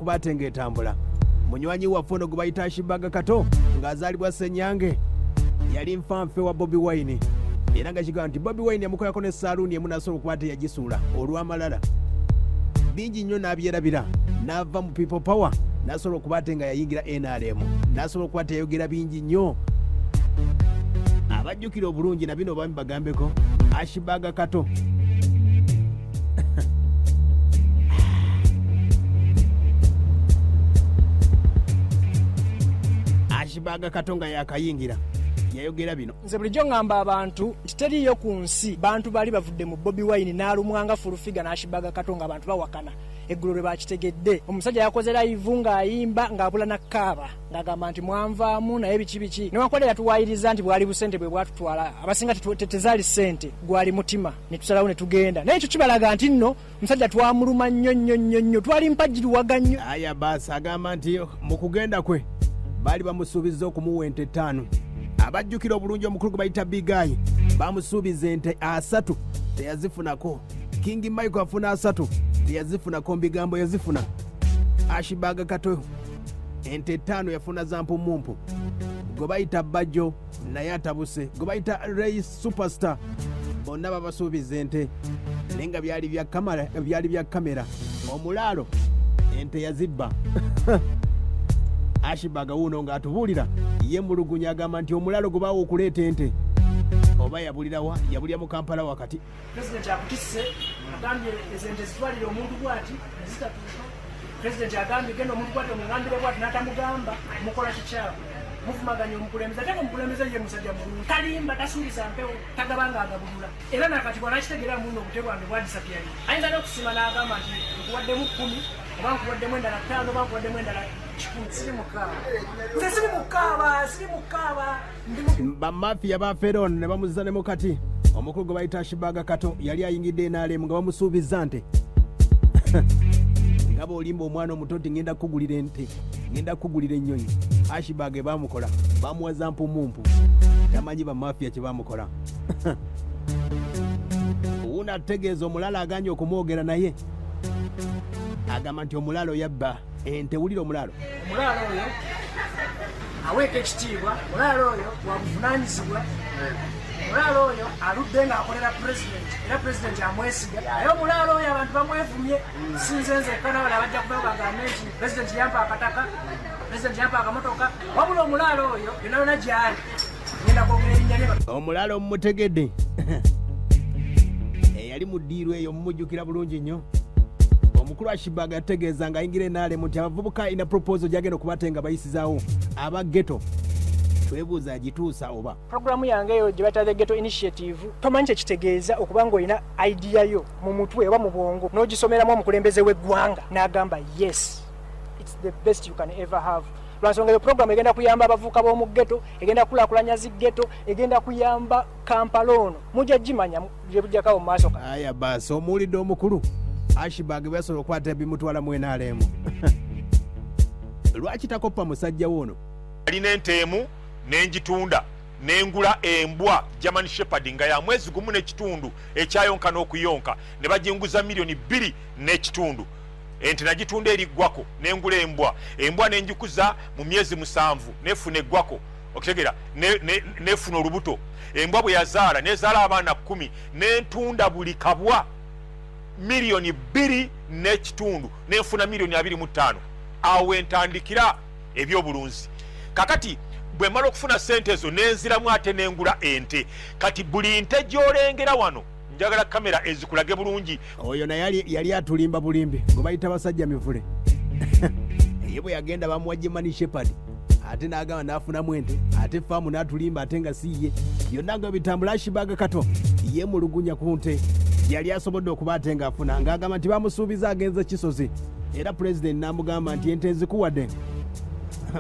okuba ate ng'etambula. Munywanyi waffe ono gwe bayita Ashibaga Kato ng'azaalibwa Ssenyange yali nfanfe wa Bobi Wine, era nga kigamba nti Bobi Wine yamukolako ne saaluuni emu n'asobola okuba ate yagisuula olw'amalala bingi nnyo n'abyerabira, n'ava mu People Power n'asobola okuba ate nga yayingira NRM, n'asobola okuba ate yayogera bingi nnyo. Abajjukira obulungi na bino bami bagambeko Ashibaga Kato. Ashibaga Kato nga yakayingira yayogera bino. Nze bulijjo ŋŋamba abantu nti teriiyo ku nsi bantu bali bavudde mu Bobi Wine n'alumwanga fulufiga n'Ashibaga Kato nga abantu bawakana. Eggulo lwe bakitegedde, omusajja yakoze layivu ng'ayimba ng'abula na kaaba ng'agamba nti mwanvaamu naye biki biki, newankubadde yatuwaayiriza nti bwali busente bwe bwatutwala, abasinga tezaali ssente, gwali mutima ne tusalawo ne tugenda. Naye ekyo kibalaga nti nno omusajja twamuluma nnyo nnyo nnyo nnyo, twali mpagiriwaga nnyo. Aya baasi agamba nti mu kugenda kwe baali bamusuubizza okumuwa ente 5. Abajjukira obulungi omukulu gwe bayita Bigayi bamusuubiza ente 3 teyazifunako. King Michael afuna 3 teyazifunako, mbigambo yazifuna. Ashibaga Kato ente 5 yafuna za mpumumpu. Gwe bayita Bajjo naye atabuse, gwe bayita Ray Superstar bonna babasuubiza ente naye nga byali bya kamera, byali bya kamera. Omulaalo ente yazibba. Ashibaga wuuno ng'atubuulira ye mulugunya, agamba nti omulaalo gwe baawa okuleeta ente oba yabulirawa, yabulira mu Kampala wakati. Pulezidenti akutisse, agambye ezo ente zitwalire omuntu bw'ati nezitatuuka. Pulezidenti agambye genda omuntu bw'ati omugambire bw'ati n'atamugamba, mukola kikyamu, muvumaganya omukulembeze, ate nga omukulembeze ye musajja mulungi, talimba, tasuubiza mpewo, tagaba ng'agabulula. Era nakati bw'anakitegeera muno obute bwange bwadisapiyali, ayinza n'okusiima n'agamba nti nkuwaddemu 10 oba nkuwaddemu endala 5 oba nkuwaddemu endala 100. Siri mukaaba, nze siri mukaaba, siri mukaaba. Bamafiya ba Feron ne bamuzza ne mukati. Omukulu gwe bayita Ashibaga Kato yali ayingidde NRM nga bamusuubizza nte. Nga bw'olimba omwana omuto nti ngenda kukugulira ente, ngenda kukugulira ennyonyi. Ashibaga bamukola, bamuwa za mpumumpu. Tamanyi bamafiya kye bamukola. Wuuno ategeeza omulala aganye okumwogera naye agamba nti omulalo yabba ente. Wulira omulalo. Omulaalo oyo aweeka ekitiibwa, omulaalo oyo wabuvunaanyizibwa, omulaalo oyo aludde ng'akolera pulezidenti era pulezidenti amwesiga. Naye omulaalo oyo abantu bamwevumye, si nze nzekka, n'abalala bajja kuvayo bagambe nti pulezidenti yampa akataka, pulezidenti yampa akamotoka. Wabula omulaalo oyo yonna yonna gy'ali ngenda kwogera erinnya lye. Omulaalo mumutegedde eyali mu ddiiru eyo, mumujjukira bulungi nnyo. Omukulu Ashibaga yategeeza ng'ayingira NRM nti abavubuka alina proposal gyagenda okuba nga bayisizaawo aba ghetto. Twebuuza agituusa oba? Programu yange eyo gye bayita The Ghetto Initiative, tomanyi kye kitegeeza okuba ng'olina idea yo mu mutwe oba mu bwongo n'ogisomeramu omukulembeze w'eggwanga n'agamba yes, it's the best you can ever have. Lwansonga eyo programu egenda kuyamba abavubuka b'omu ghetto, egenda kukulaakulanya zi ghetto, egenda kuyamba Kampala ono mujja gimanya gye bujjakawo mu maaso. Aya baasi omuwulidde omukulu Ashibag byasobola okukwata bimutwala mu NRM. Lwaki takoppa musajja we ono? Alina ente emu n'engitunda nengula embwa German Shepherd nga ya mwezi gumu n'ekitundu ekyayonka n'okuyonka ne baginguza miliyoni 2.5. Ente nagitunda eriggwako nengula embwa, embwa nengikuza mu myezi 7 nefuna eggwako, okitegeera, nefuna olubuto. Embwa bwe yazaala nezaala abaana 10 nentunda buli kabwa miliyoni 2.5 nenfuna miliyoni 25. Awo entandikira ebyobulunzi. Kakati bwe mala okufuna sente ezo nenziramu ate nengula ente. Kati buli nte gy'olengera wano njagala kamera ezikulage bulungi. Oyo naye yali atulimba bulimbi gwe bayita basajja mivule. Ye bwe yagenda bamuwa German Shepherd ate n'agamba n'afunamu ente ate faamu n'atulimba ate nga si ye. Byonna nga bitambula. Ashibaga Kato ye mulugunya ku nte yali asobodde okuba ate ng'afuna, ng'agamba nti bamusuubiza agenze Kisozi era pulezidenti n'amugamba nti ente nzikuwadde.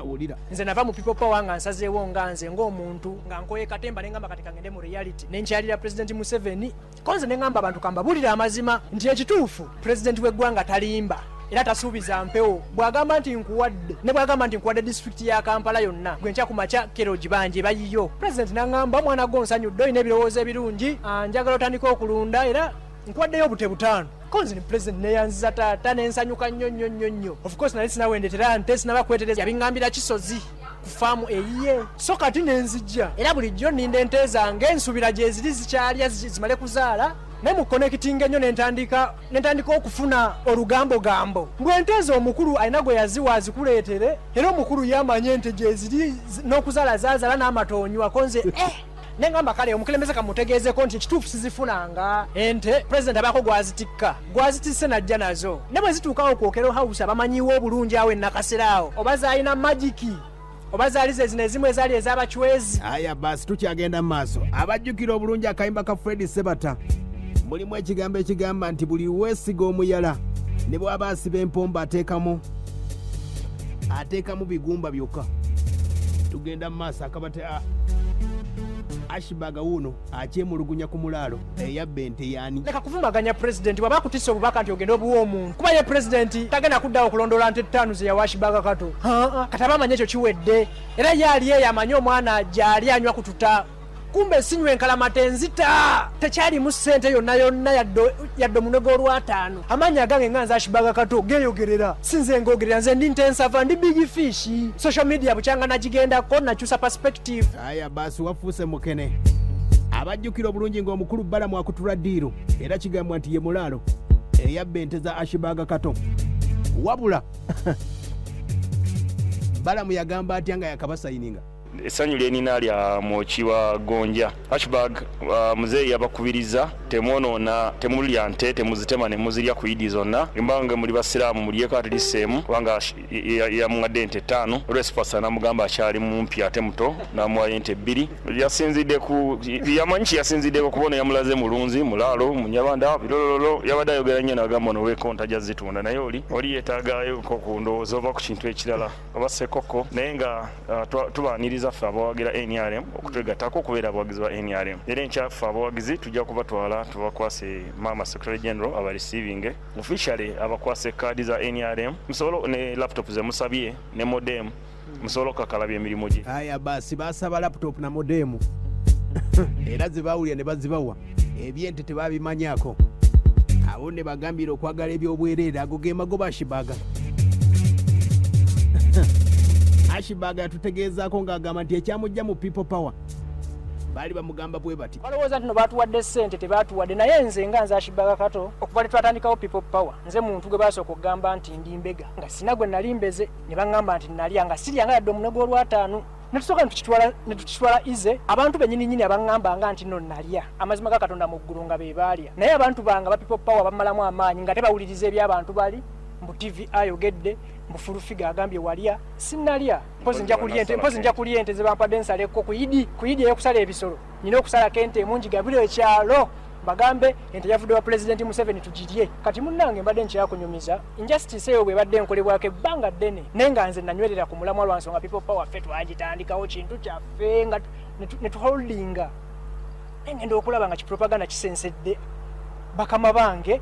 Wulira. Nze nava mu People Power nga nsazeewo nga nze ng'omuntu nga nkoye katemba ne ngamba kati kangende mu reality ne nkyalira Pulezidenti Museveni. Ko nze ne ngamba abantu kambabuulire amazima nti ekituufu pulezidenti w'eggwanga talimba era tasuubiza mpewo. Bw'agamba nti nkuwadde, ne bw'agamba nti nkuwadde disitulikiti ya Kampala yonna, gwe nkya ku makya kera ogibanje bayiyo. Pulezidenti n'aŋŋamba omwana gwo nsanyudde, olina ebirowoozo ebirungi, njagala otandike okulunda era nkuwaddeyo obute 5. Konzi ni president neyanziza taata nensanyuka nnyo nnyo nnyo nnyo. Of course nali sinawendetera nte sinabakwetereza yabiŋŋambira Kisozi ku faamu eyiye, so kati nenzijja era bulijjo nninda ente zange nsuubira gyeziri zikyalya zimale kuzaala, naye mu connecting ennyo nentandika okufuna olugambogambo mbu ente ezo omukulu alina gwe yaziwa azikuleetere, era omukulu yamanya ente gyeziri n'okuzaala zaazala n'amatoonywa. Konze nengamba kale omukulembeze kamutegeezeko nti ekituufu sizifunanga ente, president abaako gwazitikka gwazitisse najja nazo, ne bwe zituukawo ku Okello House abamanyiwo obulungi awo ennakasera awo oba zaalina magiki oba zaali ze zino ezimu ezaali ez'abacwezi. Aya basi tukyagenda mu maaso. Abajjukira obulungi akayimba ka Fred Sebata mulimu ekigambo ekigamba nti buli weesiga omuyala ne bw'aba asiba empombo ateekamu bigumba byokka. Tugenda mu maaso akabate Ashburg wuuno akyemulugunya ku mulaalo eyabba ente yaani. Leka kuvumaganya pulezidenti bw'aba akutisse obubaka nti ogenda obuwa omuntu, kuba ye pulezidenti tagenda kuddawo okulondoola nte ttaano ze yawa Ashburg Kato. Kati aba amanyi ekyo kiwedde, era ye ali eyo amanyi omwana gy'ali anywa kututa. Kumbe sinywa enkalamata enzita, tekyalimu ssente yonna yonna yadde omunwe gw'olwataano. Amaanyi agange nga nze Ashburg Kato geeyogerera, si nze ngoogerera, nze ndi ntensava, ndi big fish. Social media bukyanga nagigendako nakyusa perspective. Aya basi wafuuse mukene. Abajjukira obulungi ng'omukulu Balamu akutula ddiiru, era kigambwa nti ye mulaalo eyabba ente za Ashburg Kato. Wabula Balamu yagamba atya nga yakabasayininga? Essanyu lyenina lya mwoki wa gonja Ashburg, muzeeyi yabakubiriza temwonoona, temulya nte, temuzitema ne muzirya ku idi zonna, mbanga muli basiraamu mulyeko at least emu, kubanga yamuwadde ente 5. Olwesipasa namugamba akyali mumpi ate muto, namuwayo ente 2. Yasinzidde ku yamanyi ki yasinziddeko kubona yamulaze mulunzi mulaalo munyabanda birololo, yabadde ayogera nnyo n'agamba ono weekonta ajja zitunda, naye oli yeetaagayo ko ku ndowooza oba ku kintu ekirala oba sekoko, naye nga tubaaniriza ffe abawagira NRM okutwegattako okubeera abawagizi ba NRM. Era enkya ffe abawagizi tujja kubatwala tubakwase maama Secretary General aba receiving officially, abakwase kaadi za NRM musobole ne laptop ze musabye ne modem musobole okukakalabya emirimu gye. Aya basi basaba laptop na modem era zibawulira ne bazibawa, ebyente tebabimanyako. Abo ne bagambira okwagala ebyobwereere, ago ge magoba Ashburg. Ashburg yatutegeezaako ng'agamba nti ekyamujja mu People Power baali bamugamba bwe bati. Balowooza nti no baatuwadde ssente, tebaatuwadde, naye nze nga nze Ashburg Kato okuva lwe twatandikawo People Power, nze muntu gwe baasooka okugamba nti ndi mbega nga sina gwe nali mbeze, ne baŋŋamba nti nalya nga sirya nga yadde omunwe gw'olwataano. Ne tusooka ne tukitwala ize abantu bennyini nnyini abaŋŋamba nga nti no nalya, amazima ga Katonda mu ggulu nga be baalya, naye abantu bange aba People Power bamalamu amaanyi nga tebawuliriza eby'abantu bali mbu TV ayogedde mbu Full Figure agambye walya, sinnalya. Mpozi nja kulya ente, mpozi nja kulya ente ze bampadde nsaleko ku idi, ku idi ey'okusala ebisolo nina okusalako ente emu ngigabire ekyalo bagambe ente yavudde wa Pulezidenti Museveni tugirye. Kati munnange mbadde nkyakunyumiza injustice eyo bw'ebadde enkolebwako ebbanga ddene, naye nga nze nanywerera ku mulamwa lwa nsonga People Power ffe twagitandikawo kintu kyaffe nga ne tuholdinga, naye ngenda okulaba nga kipropaganda kisensedde bakama bange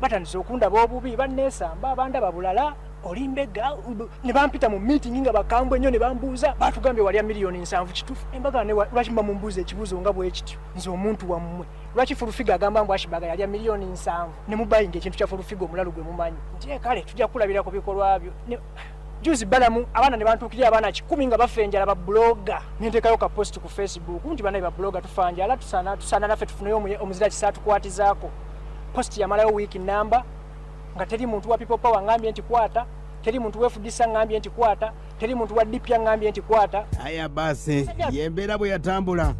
batandise okundaba obubi, banneesamba, bandaba bulala, oli mbega, ne bampita mu meeting nga bakambwe nnyo ne bambuuza, batugambye walya miliyoni 7 kituufu. Embaga ne lwaki muba mumbuuza ekibuuzo nga bwe kityo, nze omuntu wammwe lwaki Full Figure agamba mbu Ashburg yalya miliyoni 7 ne mubayinga ekintu kya Full Figure omulalu gwe mumanyi nti kale tujja kulabira ku bikolwa byo. Juzi Balamu abaana ne bantuukirira abaana 10 nga bafa enjala ba blogger, ne nteekayo ka post ku Facebook nti banaye ba blogger tufa njala, tusaana naffe tufuneyo omuzira kisa atukwatizaako. Post yamalayo wiiki namba nga teri muntu wa People Power ngambye nti kwata, teri muntu wa FDC ngambye nti kwata, teri muntu wa DP ngambye nti kwata. Aya basi yembeera bwe yatambula,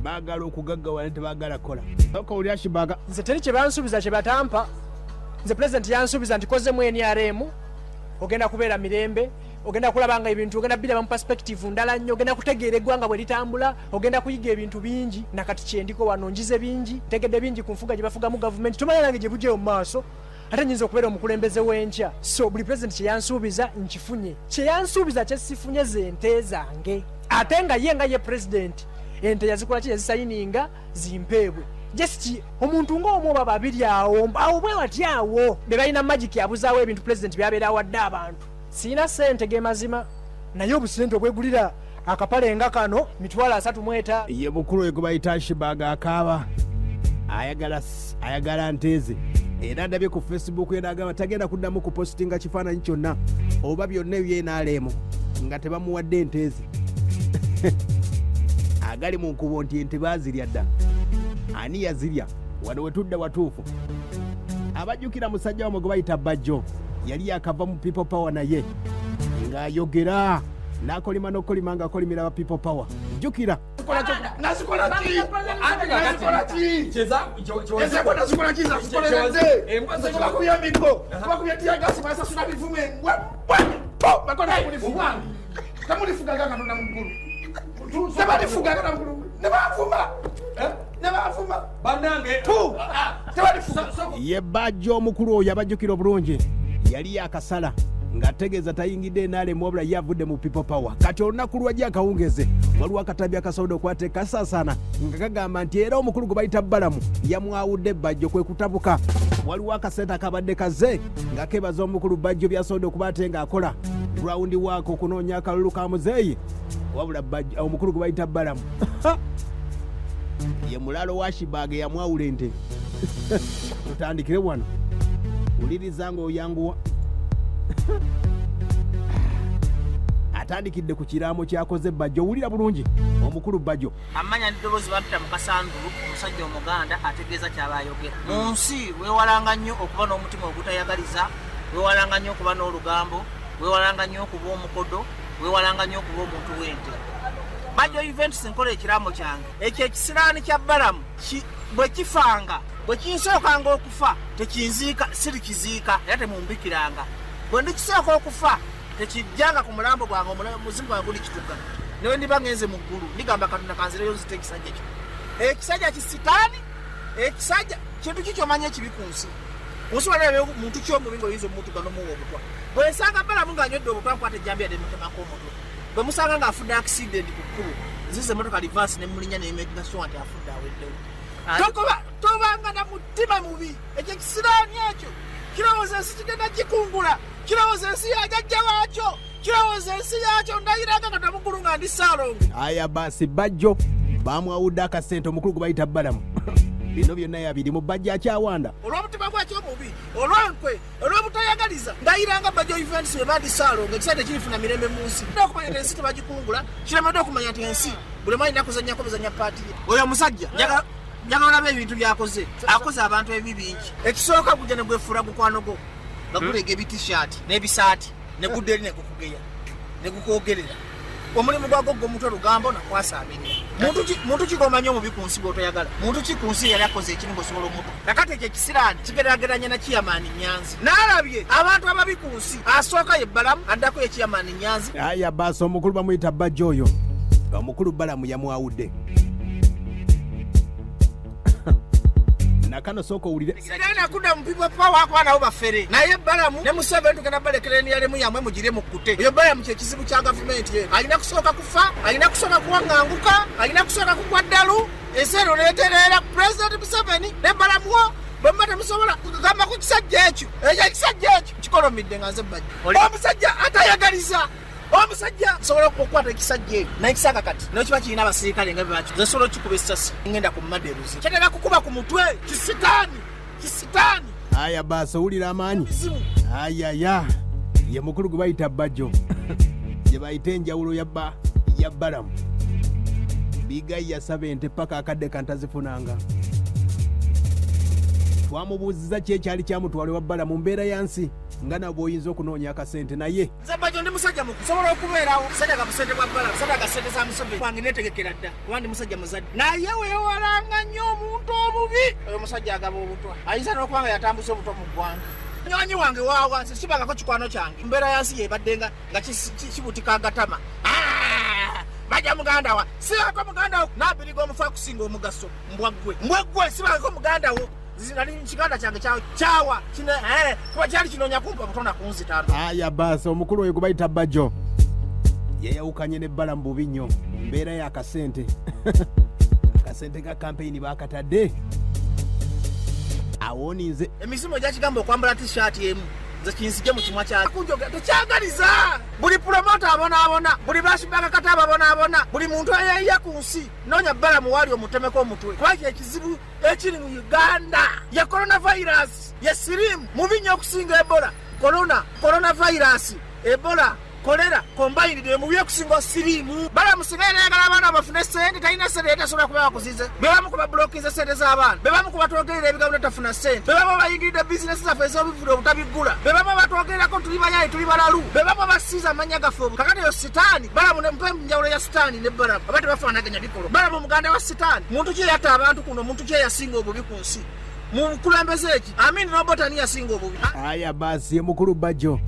baagala okugaggawala tebaagala kukola. Sooka owulira Ashburg. Nze teri kye bansuubiza kye batampa. Nze pulezidenti yansuubiza nti kozemu NRM ogenda kubeera mirembe, ogenda kulaba nga ebintu ogenda biraba mu perspective ndala nnyo, ogenda kutegeera eggwanga bwe litambula, ogenda kuyiga ebintu bingi. Nakati kyendiko wano njize bingi, ntegedde bingi ku nfuga gye bafugamu gavumenti, tomanya nange gye bugyeyo mu maaso, ate nnyinza okubeera omukulembeze w'enkya. So buli pulezidenti kye yansuubiza nkifunye, kye yansuubiza kye sifunye ze nte zange, ate nga ye nga ye pulezidenti ente yazikola ki, yazisayininga zimpeebwe. Just omuntu ng'omu oba babiri awo awo bwe bati awo be balina magic abuzaawo ebintu pulezidenti by'abeera awadde abantu. Sirina ssente ge mazima, naye obusente obwegulira akapale nga kano mitwalo asatu mu etaano. Ye mukulu oyo gwe bayita Ashburg akaaba ayagala nteeze. Era ndabye ku Facebook ye n'agamba tagenda kuddamu kupositinga kifaananyi kyonna oba byonna ebyenaleemu nga tebamuwadde ente ze. Agali mu nkubo nti ente baazirya dda. Ani yazirya? Wano wetudda watuufu. Abajjukira musajja wamwe gwe bayita Bajjo yali yakava mu People Power naye ng'ayogera n'akolima n'okukolima ng'akolimira ba People Power. Jjukira Ye Bajjo omukulu oyo abajjukira obulungi yali yakasala ng'ategeeza tayingidde NRM wabula ye avudde mu People Power. Kati olunaku lwajja akawungeze waliwo akatambi akasobodde okwata ekasaasaana nga kagamba nti era omukulu gwe bayita Balamu yamwawudde Bajjo kwe kutabuka. Waliwo akasente akabadde kaze nga kebaza omukulu Bajjo by'asobodde okuba ate ng'akola ground work okunoonya akalulu ka muzeeyi, wabula omukulu gwe bayita Balamu ye mulaalo wa Shibage yamwawula ente. Tutandikire wano, wuliriza ng'oyanguwa. Atandikidde ku kiraamo kyakoze Bajjo. Wulira bulungi omukulu Bajjo. Amanya n'eddoboozi bampita Mukasandulu, omusajja Omuganda ategeeza ky'aba ayogera. Mu nsi weewalanga nnyo okuba n'omutima ogutayagaliza, weewalanga nnyo okuba n'olugambo, weewalanga nnyo okuba omukodo, weewalanga nnyo okuba omuntu w'ente. Bajjo Events nkola ekiraamo kyange. Ekyo ekisiraani kya Balamu bwe kifanga, bwe kinsookanga okufa tekinziika, sirikiziika era temumbikiranga. Bwe ndikisooka okufa tekijjanga ku mulambo gwange, omuzimu gwange gulikituga. Newe ndiba ngenze mu ggulu ndigamba Katonda kanzireyo nzite ekisajja kino. Ekisajja kisitaani, ekisajja kintu ki ky'omanyi ekibi ku nsi? Ku nsi waliwo muntu ki omubi ng'oyinza omutuga n'omuwa obutwa? Bwe nsanga Balamu ng'anywedde obutwa nkwata ejjambiya ne mutemako omutwe. Bwe musanga ng'afudde accident ku kkubo, nziza emmotoka reverse ne mulinnya ne making sure nti afudde aweddewo. Tokoba, tobanga na mutima mubi. Ekyo ekisiraani ekyo kirowooza ensi kigenda kikungula, kirowooza ensi ya jjajja waakyo, kirowooza ensi yaakyo. Ndayiranga Katonda mu ggulu nga ndi Ssaalongo. Aya basi Bajjo bamwawudde akasente omukulu gwe bayita Balamu. Bino byonna yabirimu Bajjo akyawanda. Olw'omutima gwakyo omubi, olw'enkwe, olw'obutayagaliza, ndayiranga Bajjo Events bwe bandi Ssaalongo, ekisajja tekirifuna mirembe mu nsi. Kirina okumanya nti ensi tebagikungula, kiremedde okumanya nti ensi buli omu alina kuzannyako buzannya paati ye. Oyo omusajja njagala njagala olabe ebintu by'akoze. Akoze abantu ebibi bingi. Ekisooka gujja ne gwefuula gukwano gwo nga guleega ebitishaati n'ebisaati ne gudda eri ne gukugeya ne gukwogerera. Omulimu gwagwo gw'omutwe lugambo nakwasaamirira. Muntu ki gw'omanyi omubi ku nsi gw'otoyagala? Muntu ki ku nsi eyali akoze ekibi ng'osobola omutu? Kakati ekyo ekisiraani kigeraageranya na Kiyamaani Nyanzi. N'alabye abantu ababi ku nsi, asooka ye Balamu, addako ye Kiyamaani Nyanzi. Aya basi omukulu bamuyita Bajjo oyo. Omukulu Balamu yamwawudde. Nakano sooka owulire. Sigenda kudda mu People Power kuba nabo bafere. Naye Balamu ne Museveni tugenda balekera eniyalemu yammwe mugire mukkute. Oyo Balamu kye kizibu kya gavumenti eno. Alina kusooka kufa, alina kusooka kuwaŋŋanguka, alina kusooka kugwa ddalu, ensi eno n'etereera. Pulezidenti Museveni ne Balamu wo bwe muba temusobola kugamba ku kisajja ekyo, ekyo ekisajja ekyo kikolomidde nga nze Bajjo. Omusajja atayagaliza. Omusajja nsobola okukwata ekisajja ekyo naye kisanga kati naye kiba kirina abasirikale nga bebaki, nze nsobola okukikuba essasi ngenda ku maderuzi kyetera kukuba ku mutwe. Kisitaani, kisitaani. Aya basi owulira amaanyi. Mizimu. Ayaya ye mukulu gwe bayita Bajjo gye bayita enjawulo ya ba ya Balamu. Bigayi yasaba ente paka akadde kantazifunanga. Twamubuuziza ki ekyali kyamutwala ewa Balamu, mbeera ya nsi nga nabwe oyinza okunoonya akasente naye Nze Bajjo ndi musajja mukulu, nsobola okubeerawo sadaga busente bwa Balamu, sadaga sente za Museveni wange neetegekera dda kuba ndi musajja muzadde. Naye weewalanga nnyo omuntu omubi. Oyo omusajja agaba obutwa, ayinza n'okuba nga yatambuza obutwa mu ggwanga. Munywanyi wange waawa, nze sibangako kikwano kyange. Mbeera ya nsi yebadde nga kibutika agatama. Bajja muganda wa, sibangako muganda wo. N'abiriga omufu akusinga omugaso, mbwa ggwe. Mbwa ggwe, sibangako muganda wo. Nali kiganda kyange kyawa kino kuba kyali kinoonya kumpa butona kunzita ndo. Aya basi omukulu oyo gwe bayita Bajjo yayawukanye ne Balamu bubi nnyo. Mbeera ya kasente. Akasente ka kampeyini baakatadde. Awooninze. Emizimu egyakigamba okwambala t-shirt emu. Nze kinzije mu kimwa kya kunjogera tekyagaliza. Buli pulomota abonaabona, buli basibakakata ababonaabona, buli muntu ayeeya ku nsi. Noonya Balamu waali omutemeko omutwe, kuba kyekizibu ekiri mu Uganda ye coronavirus, ye siriimu mubi nnyo okusinga Ebola. Corona, coronavirus, Ebola, kolera combined emubi okusinga siriimu. Balamu singa yali ayagala abaana bafune sente, talina sente yali tasobola kuba bakuzize. Bebamu ku babulokinze sente z'abaana, bebamu ku batwogerera ebigambo netafuna sente, bebamu abayingiridde bizinesi zaffe ez'obivulu obutabiggula, bebamu abatwogererako tuli bayaye tuli balalu, bebamu abasiiza amannya gaffe obu. Kakati eyo sitaani Balamu ne mpe njawulo ya sitaani ne Balamu, aba tebafaanaganya bikolwa. Balamu muganda wa sitaani. Muntu ki eyatta abantu kuno? Muntu ki eyasinga obubi ku nsi mu bukulembeze eki? Amin Robot ani yasinga obubi? Aya basi, mukulu Bajjo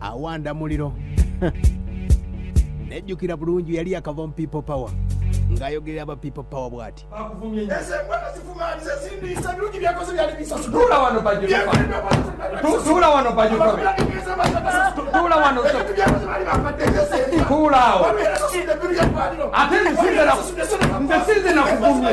awanda muliro. Nejjukira bulungi yali yakava mu People Power ng'ayogerera aba People Power bw'ati. Tuula wano Bajjo, tuula wano Bajjo, tuula wano, tuula awo. Ate nze sinze nakuvumye.